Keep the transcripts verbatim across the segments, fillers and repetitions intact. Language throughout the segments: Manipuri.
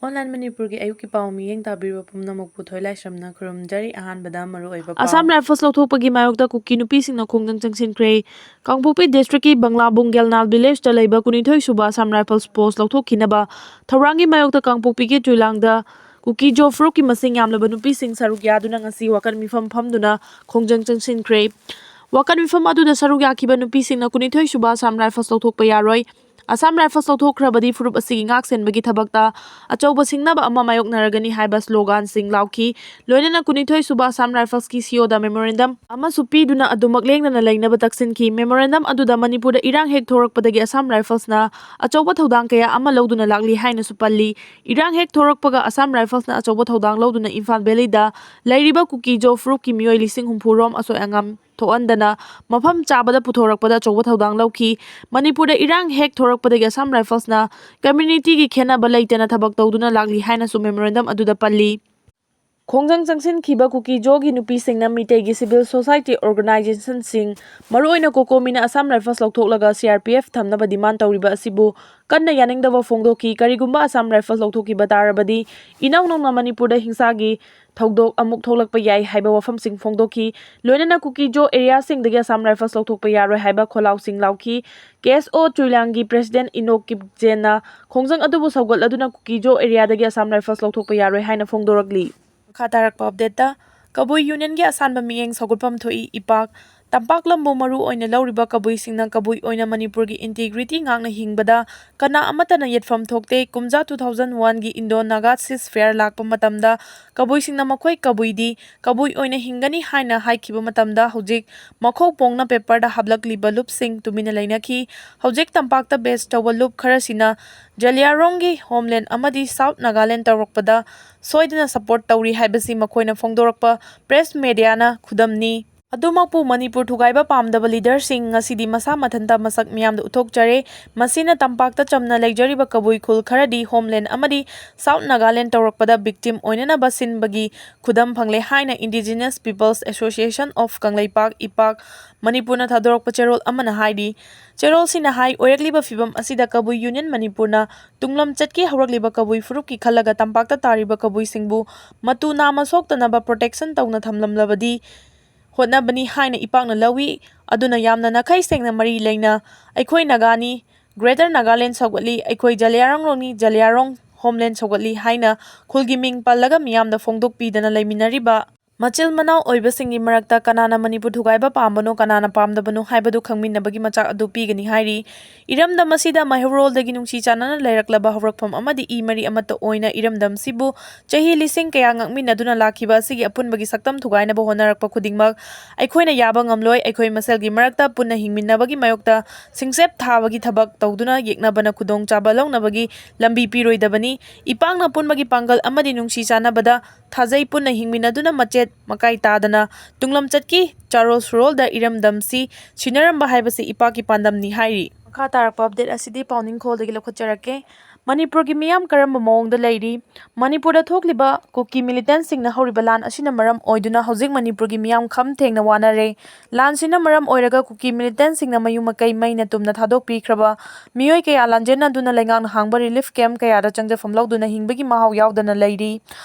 Online ꯃꯅꯤꯄꯨꯔꯒꯤ ꯑꯌꯨꯛꯀꯤ ꯄꯥꯎ ꯃꯤꯠꯌꯦꯡ ꯇꯥꯕꯤꯔꯤꯕ ꯄꯨꯝꯅꯃꯛꯄꯨ ꯊꯣꯏꯂꯥꯏꯁ꯭ꯔꯝꯅ ꯈꯨꯔꯨꯝꯖꯔꯤ꯫ ꯑꯍꯥꯟꯕꯗ ꯃꯔꯨꯑꯣꯏꯕ ꯄꯥꯎ꯫ ꯑꯁꯥꯝ ꯔꯥꯏꯐꯜꯁ ꯂꯧꯊꯣꯛꯄꯒꯤ ꯃꯥꯌꯣꯛꯇ ꯀꯨꯀꯤ ꯅꯨꯄꯤꯁꯤꯡꯅ ꯈꯣꯡꯖꯪ ꯆꯪꯁꯤꯟꯈ꯭ꯔꯦ꯫ ꯀꯥꯡꯄꯣꯛꯄꯤ ꯗꯤꯁꯇ꯭ꯔꯤꯛꯀꯤ ꯕꯪꯂꯥꯕꯨꯡ ꯒꯦꯜꯅꯥꯜ ꯚꯤꯂꯦꯖꯇ ꯂꯩꯕ ꯀꯨꯟꯅꯤꯊꯣꯏ ꯁꯨꯕ ꯑꯁꯥꯝ ꯔꯥꯏꯐꯜꯁ ꯄꯣꯁ ꯂꯧꯊꯣꯛꯈꯤꯅꯕ ꯊꯧꯔꯥꯡꯒꯤ ꯃꯥꯌꯣꯛꯇ ꯀꯥꯡꯄꯣꯛꯄꯤꯒꯤ ꯆꯨꯏꯂꯥꯡꯗ ꯀꯨꯀꯤ ꯖꯣ ꯐꯨꯔꯨꯞꯀꯤ ꯃꯁꯤꯡ ꯌꯥꯝꯂꯕ ꯅꯨꯄꯤꯁꯤꯡ ꯁꯔꯨꯛ ꯌꯥꯗꯨꯅ ꯉꯁꯤ ꯋꯥꯀꯠ ꯃꯤꯐꯝ ꯐꯝꯗꯨꯅ ꯈꯣꯡꯖꯪ ꯆꯪꯁꯤꯟꯈ꯭ꯔꯦ꯫ ꯋꯥꯀꯠ ꯃꯤꯐꯝ ꯑꯗꯨꯗ ꯁꯔꯨꯛ ꯌꯥꯈꯤꯕ ꯅꯨꯄꯤꯁꯤꯡꯅ ꯀꯨꯟꯅꯤꯊꯣꯏ ꯁꯨꯕ ꯑꯁꯥꯝ ꯔꯥꯏꯐꯜꯁ ꯂꯧꯊꯣꯛꯄ ꯌꯥꯔꯣꯏ, ꯑꯁꯥꯝ ꯔꯥꯏꯐꯜꯁ ꯂꯧꯊꯣꯛꯈ꯭ꯔꯕꯗꯤ ꯐꯨꯔꯨꯞ ꯑꯁꯤꯒꯤ ꯉꯥꯛ ꯁꯦꯟꯕꯒꯤ ꯊꯕꯛꯇ ꯑꯆꯧꯕ ꯁꯤꯡꯅꯕ ꯑꯃ ꯃꯥꯌꯣꯛꯅꯔꯒꯅꯤ ꯍꯥꯏꯕ ꯁ꯭ꯂꯣꯒꯥꯟꯁꯤꯡ ꯂꯥꯎꯈꯤ꯫ ꯂꯣꯏꯅꯅ ꯀꯨꯟꯅꯤꯊꯣꯏ ꯁꯨꯕ ꯑꯁꯥꯝ ꯔꯥꯏꯐꯜꯁꯀꯤ ꯁꯤꯏꯑꯣꯗ ꯃꯦꯃꯣꯔꯦꯟꯗꯝ ꯑꯃꯁꯨ ꯄꯤꯗꯨꯅ ꯑꯗꯨꯃꯛ ꯂꯦꯡꯗꯅ ꯂꯩꯅꯕ ꯇꯛꯁꯤꯟꯈꯤ꯫ ꯃꯦꯃꯣꯔꯦꯟꯗꯝ ꯑꯗꯨꯗ ꯃꯅꯤꯄꯨꯔꯗ ꯏꯔꯥꯡ ꯍꯦꯛ ꯊꯣꯔꯛꯄꯗꯒꯤ ꯑꯁꯥꯝ ꯔꯥꯏꯐꯜꯁꯅ ꯑꯆꯧꯕ ꯊꯧꯗꯥꯡ ꯀꯌꯥ ꯑꯃ ꯂꯧꯗꯨꯅ ꯂꯥꯛꯂꯤ ꯍꯥꯏꯅꯁꯨ ꯄꯜꯂꯤ꯫ ꯏꯔꯥꯡ ꯍꯦꯛ ꯊꯣꯔꯛꯄꯒ ꯑꯁꯥꯝ ꯔꯥꯏꯐꯜꯁꯅ ꯑꯆꯧꯕ ꯊꯧꯗꯥꯡ ꯂꯧꯗꯨꯅ ꯏꯝꯐꯥꯜ ꯚꯦꯂꯤꯗ ꯂꯩꯔꯤꯕ ꯀꯨꯀꯤ ꯖꯣ ꯐꯨꯔꯨꯞꯀꯤ ꯃꯤꯑꯣꯏ ꯂꯤꯁꯤꯡ ꯍꯨꯝꯐꯨ ꯔꯣꯝ ꯑꯁꯣꯏ ꯑꯉꯥꯝ ꯊꯣꯛꯍꯟꯗꯅ ꯃꯐꯝ ꯆꯥꯕꯗ ꯄꯨꯊꯣꯔꯛꯄꯗ ꯑꯆꯧꯕ ꯊꯧꯗꯥꯡ ꯂꯧꯈꯤ꯫ ꯃꯅꯤꯄꯨꯔꯗ ꯏꯔꯥꯡ ꯍꯦꯛ ꯊꯣꯔꯛꯄꯗꯒꯤ ꯑꯁꯥꯝ ꯔꯥꯏꯐꯜꯁꯅ ꯀꯝꯃ꯭ꯌꯨꯅꯤꯇꯤꯒꯤ ꯈꯦꯠꯅꯕ ꯂꯩꯇꯅ ꯊꯕꯛ ꯇꯧꯗꯨꯅ ꯂꯥꯛꯂꯤ ꯍꯥꯏꯅꯁꯨ ꯃꯦꯃꯣꯔꯦꯟꯗꯝ ꯑꯗꯨꯗ ꯄꯜꯂꯤ꯫ ꯈꯣꯡꯖꯪ ꯆꯪꯁꯤꯟꯈꯤꯕ ꯀꯨꯀꯤ ꯖꯣꯒꯤ ꯅꯨꯄꯤꯁꯤꯡꯅ ꯃꯤꯇꯩꯒꯤ ꯁꯤꯚꯤꯜ ꯁꯣꯁꯥꯏꯇꯤ ꯑꯣꯔꯒꯅꯥꯏꯖꯦꯁꯟꯁꯤꯡ, ꯃꯔꯨꯑꯣꯏꯅ ꯀꯣꯀꯣꯃꯤꯅ Assam rifles ꯂꯧꯊꯣꯛꯂꯒ C R P F ꯊꯝꯅꯕ ꯗꯤꯃꯥꯟ ꯇꯧꯔꯤꯕ ꯑꯁꯤꯕꯨ ꯀꯟꯅ ꯌꯥꯅꯤꯡꯗꯕ ꯐꯣꯡꯗꯣꯛꯈꯤ꯫ ꯀꯔꯤꯒꯨꯝꯕ ꯑꯁꯥꯝ ꯔꯥꯏꯐꯜꯁ ꯂꯧꯊꯣꯛꯈꯤꯕ ꯇꯥꯔꯕꯗꯤ ꯏꯅꯧ ꯅꯧꯅ ꯃꯅꯤꯄꯨꯔꯗ ꯍꯤꯡꯁꯥꯒꯤ ꯊꯧꯗꯣꯛ ꯑꯃꯨꯛ ꯊꯣꯛꯂꯛꯄ ꯌꯥꯏ ꯍꯥꯏꯕ ꯋꯥꯐꯝꯁꯤꯡ ꯐꯣꯡꯗꯣꯛꯈꯤ꯫ ꯂꯣꯏꯅꯅ ꯀꯨꯀꯤ ꯖꯣ ꯑꯦꯔꯤꯌꯥꯁꯤꯡꯗꯒꯤ ꯑꯁꯥꯝ ꯔꯥꯏꯐꯜꯁ ꯂꯧꯊꯣꯛꯄ ꯌꯥꯔꯣꯏ ꯍꯥꯏꯕ ꯈꯣꯜꯂꯥꯎꯁꯤꯡ ꯂꯥꯎꯈꯤ꯫ ꯀꯦ ꯑꯦꯁ ꯑꯣ ꯆꯨꯏꯂꯥꯡꯒꯤ ꯄ꯭ꯔꯦꯁꯤꯗꯦꯟꯠ ꯏꯅꯣꯛ ꯀꯤꯞꯖꯦꯟꯅ ꯈꯣꯡꯖꯪ ꯑꯗꯨꯕꯨ ꯁꯧꯒꯠꯂꯗꯨꯅ ꯀꯨꯀꯤ ꯖꯣ ꯑꯦꯔꯤꯌꯥꯗꯒꯤ ꯑꯁꯥꯝ ꯔꯥꯏꯐꯜꯁ ꯂꯧꯊꯣꯛꯄ ꯌꯥꯔꯣꯏ ꯍꯥꯏꯅ ꯐꯣꯡꯗꯣꯔꯛꯂꯤ꯫ ꯃꯈꯥ ꯇꯥꯔꯛꯄ ꯑꯞꯗꯦꯠꯇ, ꯀꯕꯨꯏ ꯌꯨꯅꯤꯌꯟꯒꯤ ꯑꯁꯥꯟꯕ ꯃꯤꯠꯌꯦꯡ ꯁꯧꯒꯠꯐꯝ ꯊꯣꯛꯏ, ꯏꯄꯥꯛ꯫ ꯇꯝꯄꯥꯛ ꯂꯝꯕꯨ ꯃꯔꯨ ꯑꯣꯏꯅ ꯂꯧꯔꯤꯕ ꯀꯕꯨꯏꯁꯤꯡꯅ ꯀꯕꯨꯏ ꯑꯣꯏꯅ ꯃꯅꯤꯄꯨꯔꯒꯤ ꯏꯟꯇꯤꯒ꯭ꯔꯤꯇꯤ ꯉꯥꯛꯅ ꯍꯤꯡꯕꯗ ꯀꯅꯥ ꯑꯃꯠꯇꯅ ꯌꯦꯠꯐꯝ ꯊꯣꯛꯇꯦ꯫ ꯀꯨꯝꯖꯥ two thousand one ꯒꯤ ꯏꯟꯗꯣ ꯅꯥꯒꯥ ꯁꯤꯁ ꯐꯦꯌꯔ ꯂꯥꯛꯄ ꯃꯇꯝꯗ ꯀꯕꯨꯏꯁꯤꯡꯅ ꯃꯈꯣꯏ ꯀꯕꯨꯏꯗꯤ ꯀꯕꯨꯏ ꯑꯣꯏꯅ ꯍꯤꯡꯒꯅꯤ ꯍꯥꯏꯅ ꯍꯥꯏꯈꯤꯕ ꯃꯇꯝꯗ ꯍꯧꯖꯤꯛ ꯃꯈꯧ ꯄꯣꯡꯅ ꯄꯦꯄꯔꯗ ꯍꯥꯞꯂꯛꯂꯤꯕ ꯂꯨꯞꯁꯤꯡ ꯇꯨꯃꯤꯟꯅ ꯂꯩꯅꯈꯤ꯫ ꯍꯧꯖꯤꯛ ꯇꯝꯄꯥꯛꯇ ꯕꯦꯁ ꯇꯧꯕ ꯂꯨꯞ ꯈꯔꯁꯤꯅ ꯖꯂꯤꯌꯥꯔꯣꯡꯒꯤ ꯍꯣꯝꯂꯦꯟ ꯑꯃꯗꯤ ꯁꯥꯎꯠ ꯅꯥꯒꯥꯂꯦꯟ ꯇꯧꯔꯛꯄꯗ ꯁꯣꯏꯗꯅ ꯁꯄꯣꯔꯠ ꯇꯧꯔꯤ ꯍꯥꯏꯕꯁꯤ ꯃꯈꯣꯏꯅ ꯐꯣꯡꯗꯣꯔꯛꯄ ꯄ꯭ꯔꯦꯁ ꯃꯦꯗꯤꯌꯥꯅ ꯈꯨꯗꯝꯅꯤ꯫ ꯑꯗꯨꯃꯛꯄꯨ ꯃꯅꯤꯄꯨꯔ ꯊꯨꯒꯥꯏꯕ ꯄꯥꯝꯗꯕ ꯂꯤꯗꯔꯁꯤꯡ ꯉꯁꯤꯗꯤ ꯃꯁꯥ ꯃꯊꯟꯇ ꯃꯁꯛ ꯃꯤꯌꯥꯝꯗ ꯎꯠꯊꯣꯛꯆꯔꯦ꯫ ꯃꯁꯤꯅ ꯇꯝꯄꯥꯛꯇ ꯆꯝꯅ ꯂꯩꯖꯔꯤꯕ ꯀꯕꯨꯏ ꯈꯨꯜ ꯈꯔꯗꯤ ꯍꯣꯝꯂꯦꯟ ꯑꯃꯗꯤ ꯁꯥꯎꯠ ꯅꯥꯒꯥꯂꯦꯟ ꯇꯧꯔꯛꯄꯗ ꯕꯤꯛꯇꯤꯝ ꯑꯣꯏꯅꯅꯕ ꯁꯤꯟꯕꯒꯤ ꯈꯨꯗꯝ ꯐꯪꯂꯦ ꯍꯥꯏꯅ Indigenous Peoples Association of Kangleipak, ꯏꯄꯥꯛ, ꯃꯅꯤꯄꯨꯔꯅ ꯊꯥꯗꯣꯔꯛꯄ ꯆꯦꯔꯣꯜ ꯑꯃꯅ ꯍꯥꯏꯔꯤ꯫ ꯆꯦꯔꯣꯜꯁꯤꯅ ꯍꯥꯏ, ꯑꯣꯏꯔꯛꯂꯤꯕ ꯐꯤꯕꯝ ꯑꯁꯤꯗ ꯀꯕꯨꯏ ꯌꯨꯅꯤꯌꯟ ꯃꯅꯤꯄꯨꯔꯅ ꯇꯨꯡꯂꯝꯆꯠꯀꯤ ꯍꯧꯔꯛꯂꯤꯕ ꯀꯕꯨꯏ ꯐꯨꯔꯨꯞꯀꯤ ꯈꯜꯂꯒ ꯇꯝꯄꯥꯛꯇ ꯇꯥꯔꯤꯕ ꯀꯕꯨꯏꯁꯤꯡꯕꯨ ꯃꯇꯨ ꯅꯥꯝꯃ ꯁꯣꯛꯇꯅꯕ ꯄ꯭ꯔꯣꯇꯦꯛꯁꯟ ꯇꯧꯅ ꯊꯝꯂꯝꯂꯕꯗꯤ ꯍꯣꯠꯅꯕꯅꯤ ꯍꯥꯏꯅ ꯏꯄꯥꯛꯅ ꯂꯧꯏ꯫ ꯑꯗꯨꯅ ꯌꯥꯝꯅ ꯅꯥꯈꯩ ꯁꯦꯡꯅ ꯃꯔꯤ ꯂꯩꯅ ꯑꯩꯈꯣꯏ ꯅꯥꯒꯥꯅꯤ, ꯒ꯭ꯔꯦꯇꯔ ꯅꯥꯒꯥꯂꯦꯟ ꯁꯧꯒꯠꯂꯤ, ꯑꯩꯈꯣꯏ ꯖꯂꯤꯌꯥꯡꯔꯣꯡꯅꯤ, ꯖꯂꯤꯌꯥꯡꯔꯣꯡ ꯍꯣꯝꯂꯦꯟ ꯁꯧꯒꯠꯂꯤ ꯍꯥꯏꯅ ꯈꯨꯜꯒꯤ ꯃꯤꯡ ꯄꯜꯂꯒ ꯃꯤꯌꯥꯝꯗ ꯐꯣꯡꯗꯣꯛꯄꯤꯗꯅ ꯂꯩꯃꯤꯟꯅꯔꯤꯕ ꯃꯆꯤꯜ ꯃꯅꯥꯎ ꯑꯣꯏꯕꯁꯤꯡꯒꯤ ꯃꯔꯛꯇ ꯀꯅꯥꯅ ꯃꯅꯤꯄꯨꯔ ꯊꯨꯒꯥꯏꯕ ꯄꯥꯝꯕꯅꯣ, ꯀꯅꯥꯅ ꯄꯥꯝꯗꯕꯅꯣ ꯍꯥꯏꯕꯗꯨ ꯈꯪꯃꯤꯟꯅꯕꯒꯤ ꯃꯆꯥꯛ ꯑꯗꯨ ꯄꯤꯒꯅꯤ ꯍꯥꯏꯔꯤ꯫ ꯏꯔꯝꯗꯝ ꯑꯁꯤꯗ ꯃꯩꯍꯧꯔꯣꯜꯗꯒꯤ ꯅꯨꯡꯁꯤ ꯆꯥꯟꯅꯅ ꯂꯩꯔꯛꯂꯕ ꯍꯧꯔꯛꯐꯝ ꯑꯃꯗꯤ ꯏ ꯃꯔꯤ ꯑꯃꯠꯇ ꯑꯣꯏꯅ ꯏꯔꯝꯗꯝꯁꯤꯕꯨ ꯆꯍꯤ ꯂꯤꯁꯤꯡ ꯀꯌꯥ ꯉꯥꯛꯃꯤꯟꯅꯗꯨꯅ ꯂꯥꯛꯈꯤꯕ ꯑꯁꯤꯒꯤ ꯑꯄꯨꯟꯕꯒꯤ ꯁꯛꯇꯝ ꯊꯨꯒꯥꯏꯅꯕ ꯍꯣꯠꯅꯔꯛꯄ ꯈꯨꯗꯤꯡꯃꯛ ꯑꯩꯈꯣꯏꯅ ꯌꯥꯕ ꯉꯝꯂꯣꯏ꯫ ꯑꯩꯈꯣꯏ ꯃꯁꯦꯜꯒꯤ ꯃꯔꯛꯇ ꯄꯨꯟꯅ ꯍꯤꯡꯃꯤꯟꯅꯕꯒꯤ ꯃꯥꯌꯣꯛꯇ ꯁꯤꯡꯆꯞ ꯊꯥꯕꯒꯤ ꯊꯕꯛ ꯇꯧꯗꯨꯅ ꯌꯦꯛꯅꯕꯅ ꯈꯨꯗꯣꯡꯆꯥꯕ ꯂꯧꯅꯕꯒꯤ ꯂꯝꯕꯤ ꯄꯤꯔꯣꯏꯗꯕꯅꯤ꯫ ꯏꯄꯥꯛꯅ ꯑꯄꯨꯟꯕꯒꯤ ꯄꯥꯡꯒꯜ ꯑꯃꯗꯤ ꯅꯨꯡꯁꯤ ꯆꯥꯟꯅꯕꯗ ꯊꯥꯖꯩ꯫ ꯄꯨꯟꯅ ꯍꯤꯡꯃꯤꯟꯅꯗꯨꯅ ꯃꯆꯦꯠ ꯃꯀꯥꯏ ꯇꯥꯗꯅ ꯇꯨꯡꯂꯝꯆꯠꯀꯤ ꯆꯥꯔꯣꯜ ꯁꯨꯔꯣꯜꯗ ꯏꯔꯝꯗꯝꯁꯤ ꯁꯤꯟꯅꯔꯝꯕ ꯍꯥꯏꯕꯁꯤ ꯏꯄꯥꯛꯀꯤ ꯄꯥꯟꯗꯝꯅꯤ ꯍꯥꯏꯔꯤ꯫ ꯃꯈꯥ ꯇꯥꯔꯛꯄ ꯑꯞꯗꯦꯠ ꯑꯁꯤꯗꯤ ꯄꯥꯎꯅꯤꯡꯈꯣꯜꯗꯒꯤ ꯂꯧꯈꯠꯆꯔꯛꯀꯦ꯫ ꯃꯅꯤꯄꯨꯔꯒꯤ ꯃꯤꯌꯥꯝ ꯀꯔꯝꯕ ꯃꯑꯣꯡꯗ ꯂꯩꯔꯤ? ꯃꯅꯤꯄꯨꯔꯗ ꯊꯣꯛꯂꯤꯕ ꯀꯨꯀꯤ ꯃꯤꯂꯤꯇꯦꯟꯁꯤꯡꯅ ꯍꯧꯔꯤꯕ ꯂꯥꯟ ꯑꯁꯤꯅ ꯃꯔꯝ ꯑꯣꯏꯗꯨꯅ ꯍꯧꯖꯤꯛ ꯃꯅꯤꯄꯨꯔꯒꯤ ꯃꯤꯌꯥꯝ ꯈꯝ ꯊꯦꯡꯅ ꯋꯥꯅꯔꯦ꯫ ꯂꯥꯟꯁꯤꯅ ꯃꯔꯝ ꯑꯣꯏꯔꯒ ꯀꯨꯀꯤ ꯃꯤꯂꯤꯇꯦꯟꯁꯤꯡꯅ ꯃꯌꯨꯝ ꯃꯀꯩ ꯃꯩꯅ ꯇꯨꯝꯅ ꯊꯥꯗꯣꯛꯄꯤꯈ꯭ꯔꯕ ꯃꯤꯑꯣꯏ ꯀꯌꯥ ꯂꯥꯟꯖꯦꯟꯅꯗꯨꯅ ꯂꯩꯉꯥꯛꯅ ꯍꯥꯡꯕ ꯔꯤꯂꯤꯐ ꯀꯦꯝꯞ ꯀꯌꯥꯗ ꯆꯪꯖꯐꯝ ꯂꯧꯗꯨꯅ ꯍꯤꯡꯕꯒꯤ ꯃꯍꯥꯎ ꯌꯥꯎꯗꯅ ꯂꯩꯔꯤ꯫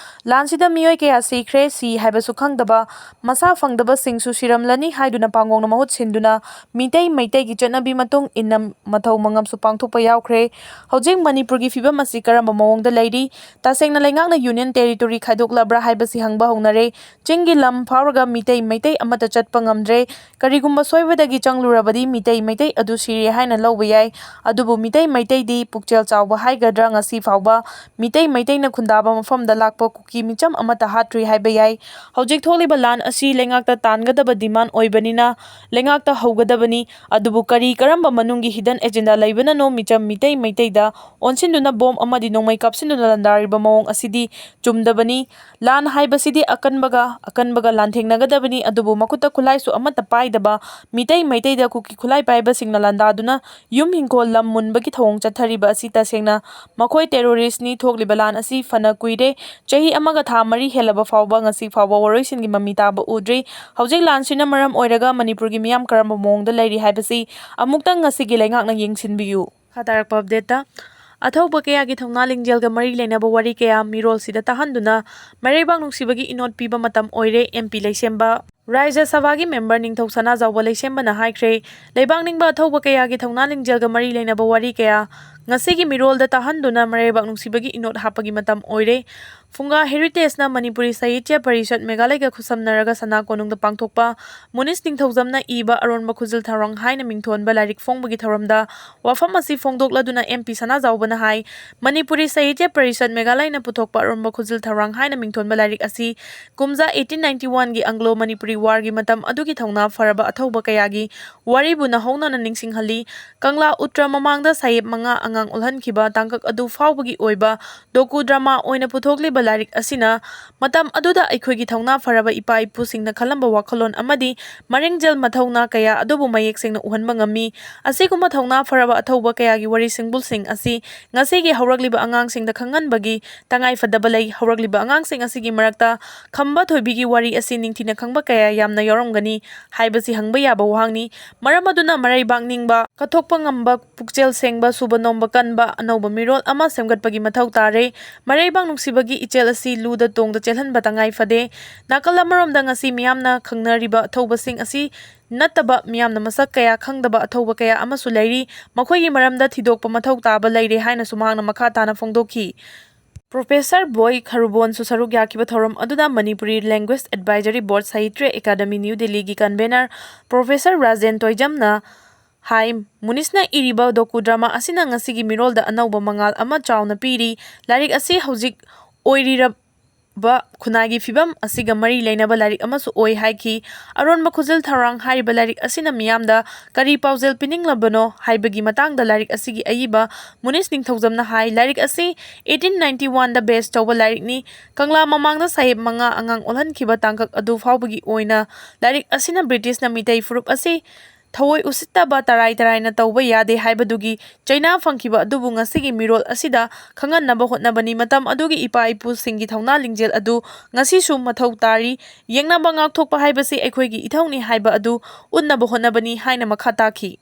ꯂꯥꯟꯁꯤꯗ ꯃꯤꯑꯣꯏ ꯀꯌꯥ ꯁꯤꯈ꯭ꯔꯦ, ꯁꯤ ꯍꯥꯏꯕꯁꯨ ꯈꯪꯗꯕ, ꯃꯁꯥ ꯐꯪꯗꯕꯁꯤꯡꯁꯨ ꯁꯤꯔꯝꯂꯅꯤ ꯍꯥꯏꯗꯨꯅ ꯄꯥꯡꯒꯣꯡꯅ ꯃꯍꯨꯠ ꯁꯤꯟꯗꯨꯅ ꯃꯤꯇꯩ ꯃꯩꯇꯩꯒꯤ ꯆꯠꯅꯕꯤ ꯃꯇꯨꯡ ꯏꯟꯅ ꯃꯊꯧ ꯃꯉꯝꯁꯨ ꯄꯥꯡꯊꯣꯛꯄ ꯌꯥꯎꯈ꯭ꯔꯦ꯫ ꯍꯧꯖꯤꯛ ꯃꯅꯤꯄꯨꯔꯒꯤ ꯐꯤꯕꯝ ꯑꯁꯤ ꯀꯔꯝꯕ ꯃꯑꯣꯡꯗ ꯂꯩꯔꯤ? ꯇꯁꯦꯡꯅ ꯂꯩꯉꯥꯛꯅ ꯌꯨꯅꯤꯌꯟ ꯇꯦꯔꯤꯇꯣꯔꯤ ꯈꯥꯏꯗꯣꯛꯂꯕ꯭ꯔꯥ ꯍꯥꯏꯕꯁꯤ ꯍꯪꯕ ꯍꯧꯅꯔꯦ꯫ ꯆꯤꯡꯒꯤ ꯂꯝ ꯐꯥꯎꯔꯒ ꯃꯤꯇꯩ ꯃꯩꯇꯩ ꯑꯃꯠꯇ ꯆꯠꯄ ꯉꯝꯗ꯭ꯔꯦ꯫ ꯀꯔꯤꯒꯨꯝꯕ ꯁꯣꯏꯕꯗꯒꯤ ꯆꯪꯂꯨꯔꯕꯗꯤ ꯃꯤꯇꯩ ꯃꯩꯇꯩ ꯑꯗꯨ ꯁꯤꯔꯦ ꯍꯥꯏꯅ ꯂꯧꯕ ꯌꯥꯏ꯫ ꯑꯗꯨꯕꯨ ꯃꯤꯇꯩ ꯃꯩꯇꯩꯗꯤ ꯄꯨꯛꯆꯦꯜ ꯆꯥꯎꯕ ꯍꯥꯏꯒꯗ꯭ꯔꯥ, ꯉꯁꯤ ꯐꯥꯎꯕ ꯃꯤꯇꯩ ꯃꯩꯇꯩꯅ ꯈꯨꯟꯗꯥꯕ ꯃꯐꯝꯗ ꯂꯥꯛꯄ ꯀꯨꯀꯤ ꯃꯤꯆꯝ ꯑꯃꯠꯇ ꯍꯥꯠꯇ꯭ꯔꯤ ꯍꯥꯏꯕ ꯌꯥꯏ꯫ ꯍꯧꯖꯤꯛ ꯊꯣꯛꯂꯤꯕ ꯂꯥꯟ ꯑꯁꯤ ꯂꯩꯉꯥꯛꯇ ꯇꯥꯟꯒꯗꯕ ꯗꯤꯃꯥꯟ ꯑꯣꯏꯕꯅꯤꯅ ꯂꯩꯉꯥꯛꯇ ꯍꯧꯒꯗꯕꯅꯤ꯫ ꯑꯗꯨꯕꯨ ꯀꯔꯤ ꯀꯔꯝꯕ ꯃꯅꯨꯡꯒꯤ ꯍꯤꯗꯟ ꯑꯦꯖꯦꯟꯗꯥ ꯂꯩꯕꯅꯅꯣ ꯃꯤꯆꯝ ꯃꯤꯇꯩ ꯃꯩꯇꯩꯗ ꯑꯣꯟꯁꯤꯟꯗꯨꯅ ꯕꯣꯝ ꯑꯃꯗꯤ ꯅꯣꯡꯃꯩ ꯀꯥꯞꯁꯤꯟꯗꯨꯅ ꯂꯥꯟꯗꯥꯔꯤꯕ ꯃꯑꯣꯡ ꯑꯁꯤꯗꯤ ꯆꯨꯝꯗꯕꯅꯤ꯫ ꯂꯥꯟ ꯍꯥꯏꯕꯁꯤꯗꯤ ꯑꯀꯟꯕꯒ ꯑꯀꯟꯕꯒ ꯂꯥꯟꯊꯦꯡꯅꯒꯗꯕꯅꯤ, ꯑꯗꯨꯕꯨ ꯃꯈꯨꯠꯇ ꯈꯨꯠꯂꯥꯏꯁꯨ ꯑꯃꯠꯇ ꯄꯥꯏꯗꯕ ꯃꯤꯇꯩ ꯃꯩꯇꯩꯗ ꯀꯨꯀꯤ ꯈꯨꯠꯂꯥꯏ ꯄꯥꯏꯕꯁꯤꯡꯅ ꯂꯥꯟꯗꯥꯗꯨꯅ ꯌꯨꯝ ꯍꯤꯡꯈꯣꯜ ꯂꯝ ꯃꯨꯟꯕꯒꯤ ꯊꯧꯑꯣꯡ ꯆꯠꯊꯔꯤꯕ ꯑꯁꯤ ꯇꯁꯦꯡꯅ ꯃꯈꯣꯏ ꯇꯦꯔꯣꯔꯤꯁ꯭ꯠꯅꯤ꯫ ꯊꯣꯛꯂꯤꯕ ꯂꯥꯟ ꯑꯁꯤ ꯐꯅ ꯀꯨꯏꯔꯦ, ꯆꯍꯤ ꯑꯃꯒ ꯊꯥ ꯃꯔꯤ ꯍꯦꯜꯂꯕ ꯐꯥꯎꯕ ꯉꯁꯤ ꯐꯥꯎꯕ ꯋꯥꯔꯣꯏꯁꯤꯟꯒꯤ ꯃꯃꯤ ꯇꯥꯕ ꯎꯗ꯭ꯔꯤ꯫ ꯍꯧꯖꯤꯛ ꯂꯥꯟꯁꯤꯅ ꯃꯔꯝ ꯑꯣꯏꯔꯒ ꯃꯅꯤꯄꯨꯔꯒꯤ ꯃꯤꯌꯥꯝ ꯀꯔꯝꯕ ꯃꯑꯣꯡꯗ ꯂꯩꯔꯤ ꯍꯥꯏꯕꯁꯤ ꯑꯃꯨꯛꯇꯪ ꯉꯁꯤꯒꯤ ꯂꯩꯉꯥꯛꯅ ꯌꯦꯡꯁꯤꯟꯕꯤꯌꯨ꯫ ꯃꯈꯥ ꯇꯥꯔꯛꯄ ꯑꯞꯗꯦꯠꯇ, ꯑꯊꯧꯕ ꯀꯌꯥꯒꯤ ꯊꯧꯅꯥ ꯂꯤꯡꯖꯦꯜꯒ ꯃꯔꯤ ꯂꯩꯅꯕ ꯋꯥꯔꯤ ꯀꯌꯥ ꯃꯤꯔꯣꯜꯁꯤꯗ ꯇꯥꯍꯟꯗꯨꯅ ꯃꯩꯔꯩꯕꯥꯛ ꯅꯨꯡꯁꯤꯕꯒꯤ ꯏꯅꯣꯠ ꯄꯤꯕ ꯃꯇꯝ ꯑꯣꯏꯔꯦ꯫ M P Leishemba. ꯔꯥꯖ꯭ꯌ ꯁꯚꯥꯒꯤ ꯃꯦꯝꯕꯔ ꯅꯤꯡꯊꯧ ꯁꯅꯥꯖꯥꯎꯕ ꯂꯩꯁꯦꯝꯕꯅ ꯍꯥꯏꯈ꯭ꯔꯦ, ꯂꯩꯕꯥꯛ ꯅꯤꯡꯕ ꯑꯊꯧꯕ ꯀꯌꯥꯒꯤ ꯊꯧꯅꯥ ꯂꯤꯡꯖꯦꯜꯒ ꯃꯔꯤ ꯂꯩꯅꯕ ꯋꯥꯔꯤ ꯀꯌꯥ ꯉꯁꯤꯒꯤ ꯃꯤꯔꯣꯜꯗ ꯇꯥꯍꯟꯗꯨꯅ ꯃꯔꯩꯕꯥꯛ ꯅꯨꯡꯁꯤꯕꯒꯤ ꯏꯅꯣꯠ ꯍꯥꯞꯄꯒꯤ ꯃꯇꯝ ꯑꯣꯏꯔꯦ꯫ ꯐꯨꯡꯒꯥ ꯍꯦꯔꯤꯇꯦꯖꯅ ꯃꯅꯤꯄꯨꯔꯤ ꯁꯥꯍꯤꯇ꯭ꯌ ꯄꯔꯤꯁꯠ ꯃꯦꯘꯥꯂꯌꯒ ꯈꯨꯠꯁꯝꯅꯔꯒ ꯁꯅꯥ ꯀꯣꯅꯨꯡꯗ ꯄꯥꯡꯊꯣꯛꯄ ꯃꯨꯅꯤꯁ ꯅꯤꯡꯊꯧꯖꯝꯅ ꯏꯕ ꯑꯔꯣꯟꯕ ꯈꯨꯖꯤꯜ ꯊꯧꯔꯥꯡ ꯍꯥꯏꯅ ꯃꯤꯡꯊꯣꯟꯕ ꯂꯥꯏꯔꯤꯛ ꯐꯣꯡꯕꯒꯤ ꯊꯧꯔꯝꯗ ꯋꯥꯐꯝ ꯑꯁꯤ ꯐꯣꯡꯗꯣꯛꯂꯗꯨꯅ ꯑꯦꯝ ꯄꯤ ꯁꯅꯥꯖꯥꯎꯕꯅ ꯍꯥꯏ, ꯃꯅꯤꯄꯨꯔꯤ ꯁꯥꯍꯤꯇ꯭ꯌ ꯄꯔꯤꯁꯠ ꯃꯦꯘꯥꯂꯌꯅ ꯄꯨꯊꯣꯛꯄ ꯑꯔꯣꯟꯕ ꯈꯨꯖꯤꯜ ꯊꯧꯔꯥꯡ ꯍꯥꯏꯅ ꯃꯤꯡꯊꯣꯟꯕ ꯂꯥꯏꯔꯤꯛ ꯑꯁꯤ ꯀꯨꯝꯖꯥ eighteen ninety one ꯒꯤ ꯑꯪꯒ꯭ꯂꯣ ꯃꯅꯤꯄꯨꯔꯤ ꯋꯥꯔꯒꯤ ꯃꯇꯝ ꯑꯗꯨꯒꯤ ꯊꯧꯅꯥ ꯐꯔꯕ ꯑꯊꯧꯕ ꯀꯌꯥꯒꯤ ꯋꯥꯔꯤꯕꯨ ꯅꯧꯍꯧꯅꯅ ꯅꯤꯡꯁꯤꯡꯍꯜꯂꯤ꯫ ꯀꯪꯂꯥ ꯎꯇ꯭ꯔ ꯃꯃꯥꯡꯗ ꯁꯥꯍꯦꯕ ꯃꯉꯥ ꯑꯉꯥꯡ ꯑꯣꯜꯍꯟꯈꯤꯕ ꯇꯥꯡꯀꯛ ꯑꯗꯨ ꯐꯥꯎꯕꯒꯤ ꯑꯣꯏꯕ ꯗꯣꯀꯨ ꯗ꯭ꯔꯃꯥ ꯑꯣꯏꯅ ꯄꯨꯊꯣꯛꯂꯤꯕ ꯂꯥꯏꯔꯤꯛ ꯑꯁꯤꯅ ꯃꯇꯝ ꯑꯗꯨꯗ ꯑꯩꯈꯣꯏꯒꯤ ꯊꯧꯅꯥ ꯐꯔꯕ ꯏꯄꯥ ꯏꯄꯨꯁꯤꯡꯅ ꯈꯜꯂꯝꯕ ꯋꯥꯈꯜꯂꯣꯟ ꯑꯃꯗꯤ ꯃꯔꯤꯡꯖꯦꯜ ꯃꯊꯧꯅꯥ ꯀꯌꯥ ꯑꯗꯨꯕꯨ ꯃꯌꯦꯛ ꯁꯦꯡꯅ ꯎꯍꯟꯕ ꯉꯝꯃꯤ꯫ ꯑꯁꯤꯒꯨꯝꯕ ꯊꯧꯅꯥ ꯐꯔꯕ ꯑꯊꯧꯕ ꯀꯌꯥꯒꯤ ꯋꯥꯔꯤ ꯁꯤꯡꯕꯨꯜꯁꯤꯡ ꯑꯁꯤ ꯉꯁꯤꯒꯤ ꯍꯧꯔꯛꯂꯤꯕ ꯑꯉꯥꯡꯁꯤꯡꯗ ꯈꯪꯍꯟꯕꯒꯤ ꯇꯉꯥꯏꯐꯗꯕ ꯂꯩ꯫ ꯍꯧꯔꯛꯂꯤꯕ ꯑꯉꯥꯡꯁꯤꯡ ꯑꯁꯤꯒꯤ ꯃꯔꯛꯇ ꯈꯝꯕ ꯊꯣꯏꯕꯤꯒꯤ ꯋꯥꯔꯤ ꯑꯁꯤ ꯅꯤꯡꯊꯤꯅ ꯈꯪꯕ ꯀꯌꯥ ꯌꯥꯝꯅ ꯌꯥꯎꯔꯝꯒꯅꯤ ꯍꯥꯏꯕꯁꯤ ꯍꯪꯕ ꯌꯥꯕ ꯋꯥꯍꯪꯅꯤ꯫ ꯃꯔꯝ ꯑꯗꯨꯅ ꯃꯔꯩꯕꯥꯛ ꯅꯤꯡꯕ, ꯀꯠꯊꯣꯛꯄ ꯉꯝꯕ, ꯄꯨꯛꯆꯦꯜ ꯁꯦꯡꯕ, ꯁꯨꯕ ꯅꯣꯝꯕ ꯀꯟꯕ ꯑꯅꯧꯕ ꯃꯤꯔꯣꯜ ꯑꯃ ꯁꯦꯝꯒꯠꯄꯒꯤ ꯃꯊꯧ ꯇꯥꯔꯦ꯫ ꯃꯔꯩꯕꯥꯛ ꯅꯨꯡꯁꯤꯕꯒꯤ ꯏꯆꯦꯜ ꯑꯁꯤ ꯂꯨꯗ ꯇꯣꯡꯗ ꯆꯦꯜꯍꯟꯕ ꯇꯉꯥꯏ ꯐꯗꯦ꯫ ꯅꯥꯀꯜ ꯑꯃꯔꯣꯝꯗ ꯉꯁꯤ ꯃꯤꯌꯥꯝꯅ ꯈꯪꯅꯔꯤꯕ ꯑꯊꯧꯕꯁꯤꯡ ꯑꯁꯤ ꯅꯠꯇꯕ ꯃꯤꯌꯥꯝꯅ ꯃꯁꯛ ꯀꯌꯥ ꯈꯪꯗꯕ ꯑꯊꯧꯕ ꯀꯌꯥ ꯑꯃꯁꯨ ꯂꯩꯔꯤ꯫ ꯃꯈꯣꯏꯒꯤ ꯃꯔꯝꯗ ꯊꯤꯗꯣꯛꯄ ꯃꯊꯧ ꯇꯥꯕ ꯂꯩꯔꯦ ꯍꯥꯏꯅꯁꯨ ꯃꯍꯥꯛꯅ ꯃꯈꯥ ꯇꯥꯅ ꯐꯣꯡꯗꯣꯛꯈꯤ꯫ ꯄ꯭ꯔꯣꯐꯦꯁꯔ ꯕꯣꯏ ꯈꯔꯨꯕꯣꯟꯁꯨ ꯁꯔꯨꯛ ꯌꯥꯈꯤꯕ ꯊꯧꯔꯝ ꯑꯗꯨꯗ ꯃꯅꯤꯄꯨꯔꯤ ꯂꯦꯡꯒ꯭ꯋꯦꯖ ꯑꯦꯗꯚꯥꯏꯖꯔꯤ ꯕꯣꯔꯗ ꯁꯥꯍꯤꯇ꯭ꯌ ꯑꯦꯀꯥꯗꯃꯤ ꯅ꯭ꯌꯨ ꯗꯤꯜꯂꯤꯒꯤ ꯀꯟꯚꯦꯅꯔ ꯄ꯭ꯔꯣꯐꯦꯁꯔ ꯔꯥꯖꯦꯟ ꯇꯣꯏꯖꯝꯅ ꯍꯥꯏ, ꯃꯨꯅꯤꯁꯅ ꯏꯔꯤꯕ ꯗꯣꯀꯨ ꯗ꯭ꯔꯃꯥ ꯑꯁꯤꯅ ꯉꯁꯤꯒꯤ ꯃꯤꯔꯣꯜꯗ ꯑꯅꯧꯕ ꯃꯉꯥꯜ ꯑꯃ ꯆꯥꯎꯅ ꯄꯤꯔꯤ꯫ ꯂꯥꯏꯔꯤꯛ ꯑꯁꯤ ꯍꯧꯖꯤꯛ ꯑꯣꯏꯔꯤꯔꯕ ꯈꯨꯟꯅꯥꯏꯒꯤ ꯐꯤꯕꯝ ꯑꯁꯤꯒ ꯃꯔꯤ ꯂꯩꯅꯕ ꯂꯥꯏꯔꯤꯛ ꯑꯃꯁꯨ ꯑꯣꯏ ꯍꯥꯏꯈꯤ꯫ ꯑꯔꯣꯟꯕ ꯈꯨꯖꯤꯜ ꯊꯧꯔꯥꯡ ꯍꯥꯏꯔꯤꯕ ꯂꯥꯏꯔꯤꯛ ꯑꯁꯤꯅ ꯃꯤꯌꯥꯝꯗ ꯀꯔꯤ ꯄꯥꯎꯖꯦꯜ ꯄꯤꯅꯤꯡꯂꯕꯅꯣ ꯍꯥꯏꯕꯒꯤ ꯃꯇꯥꯡꯗ ꯂꯥꯏꯔꯤꯛ ꯑꯁꯤꯒꯤ ꯑꯏꯕ ꯃꯨꯅꯤꯁ ꯅꯤꯡꯊꯧꯖꯝꯅ ꯍꯥꯏ, ꯂꯥꯏꯔꯤꯛ ꯑꯁꯤ eighteen ninety one ꯗ base ꯇꯧꯕ ꯂꯥꯏꯔꯤꯛꯅꯤ꯫ ꯀꯪꯂꯥ ꯃꯃꯥꯡꯗ ꯁꯥꯍꯦꯕ ꯃꯉꯥ ꯑꯉꯥꯡ ꯑꯣꯜꯍꯟꯈꯤꯕ ꯇꯥꯡꯀꯛ ꯑꯗꯨ ꯐꯥꯎꯕꯒꯤ ꯑꯣꯏꯅ ꯂꯥꯏꯔꯤꯛ ꯑꯁꯤꯅ ꯕ꯭ꯔꯤꯇꯤꯁꯅ ꯃꯤꯇꯩ ꯐꯨꯔꯨꯞ ꯑꯁꯤ ꯊꯑꯣꯏ ꯎꯁꯤꯠꯇꯕ ꯇꯔꯥꯏ ꯇꯔꯥꯏꯅ ꯇꯧꯕ ꯌꯥꯗꯦ ꯍꯥꯏꯕꯗꯨꯒꯤ ꯆꯩꯅꯥ ꯐꯪꯈꯤꯕ ꯑꯗꯨꯕꯨ ꯉꯁꯤꯒꯤ ꯃꯤꯔꯣꯜ ꯑꯁꯤꯗ ꯈꯪꯍꯟꯅꯕ ꯍꯣꯠꯅꯕꯅꯤ꯫ ꯃꯇꯝ ꯑꯗꯨꯒꯤ ꯏꯄꯥ ꯏꯄꯨꯁꯤꯡꯒꯤ ꯊꯧꯅꯥ ꯂꯤꯡꯖꯦꯜ ꯑꯗꯨ ꯉꯁꯤꯁꯨ ꯃꯊꯧ ꯇꯥꯔꯤ꯫ ꯌꯦꯛꯅꯕ ꯉꯥꯛꯊꯣꯛꯄ ꯍꯥꯏꯕꯁꯤ ꯑꯩꯈꯣꯏꯒꯤ ꯏꯊꯧꯅꯤ ꯍꯥꯏꯕ ꯑꯗꯨ ꯎꯠꯅꯕ ꯍꯣꯠꯅꯕꯅꯤ ꯍꯥꯏꯅ ꯃꯈꯥ ꯇꯥꯈꯤ꯫